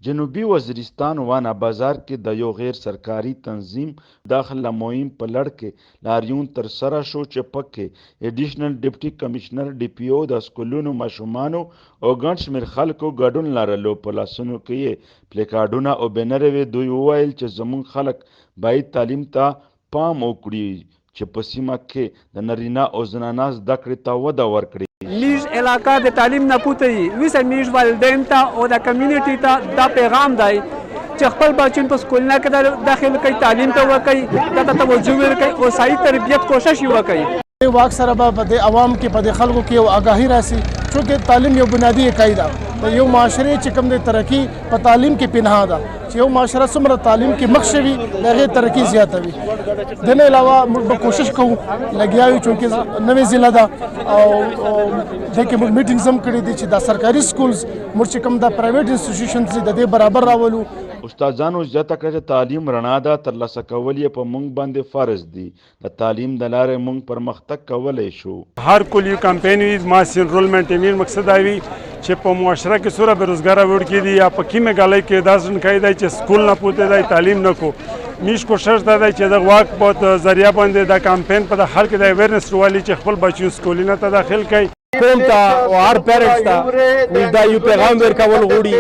جنوبي وزیرستان وانا بازار کې د یو غیر سرکاري تنظیم داخله مهم په لړ کې لاریون ترسره شو چې پکې ایډیشنل ډپټي کمشنر، ډي پي او، د سکولونو ماشومانو او ګڼ شمېر خلکو ګډون لرلو. په لاسونو کې یې پلیکارډونه او بینرې وې. دوی وویل چې زموږ خلک باید تعلیم ته پام وکړي چې په سیمه کې د نرینه او زنانه زده کړې ته وده ورکړي. میږ علاقه د تعلیم نه پوته یي ویسه میږ والدین ته او د کمیونټي ته دا پیغام دی چې خپل بچون په سکولونه کې داخل کړي، تعلیم ته ورکړي، دا ته توجه ورکړي او صحیح تربیت کوشش یې وکړي. دې واک سره به په دې عوام کې، په دې خلکو کې یو آګاهي راسي، چونکه تعلیم یو بنیادي اکائی ده. د یو معاشرې چې کوم دی ترقي په تعلیم کې پنها ده، چې یو معاشره څومره تعلیم کې مخ شوي، د هغې ترقي زیاته وي. د نه علاوه موږ به کوشش کوو، لګیا یو، چونکه نوې ضلع ده او دې کې موږ میټینګز هم کړي دي چې دا سرکاري سکولز موږ چې کوم دا پرایویټ انسټیټیوشنز دي، د دې برابر راولو. استادانو زیاته کړه چې تعلیم رڼا ده، ترلاسه کول یې په موږ باندې فرض دي، د تعلیم د لارې موږ پرمختګ کولی شو. هر کول یو کمپاین وي، ماس انرولمنټ امیر مقصد دا وي چې په معاشره کې څومره بېروزګاره وړکي دي یا په کیمه ګالۍ کې داسې ځنکای دی چې سکول نه پوته دی، تعلیم نه کو. میش کوشش دا دی چې د واک په ذریعہ باندې دا کمپاین په د خلک د اویرنس روالي چې خپل بچیو سکولینه ته داخل کړي. قوم ته او هر پیرنټس ته موږ دا یو پیغام ورکول غوړي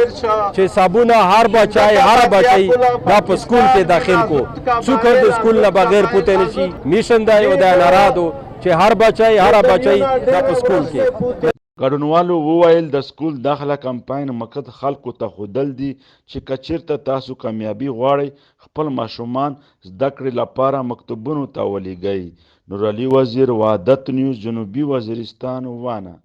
چې صابونه هر بچای هر بچای دا په سکول کې داخل کو، څوک د سکول نه بغیر پوته نشي. میشن دی او دا نارادو چې هر بچای هر بچای دا په سکول کې. ګډونوالو وویل د سکول داخله کمپاین مقصد خلکو ته ښودل دي چې که چیرته تاسو کامیابي غواړئ، خپل ماشومان زده کړې لپاره مکتبونو ته ولیږئ. نورعلي وزیر، وحدت نیوز، جنوبي وزیرستان، وانا.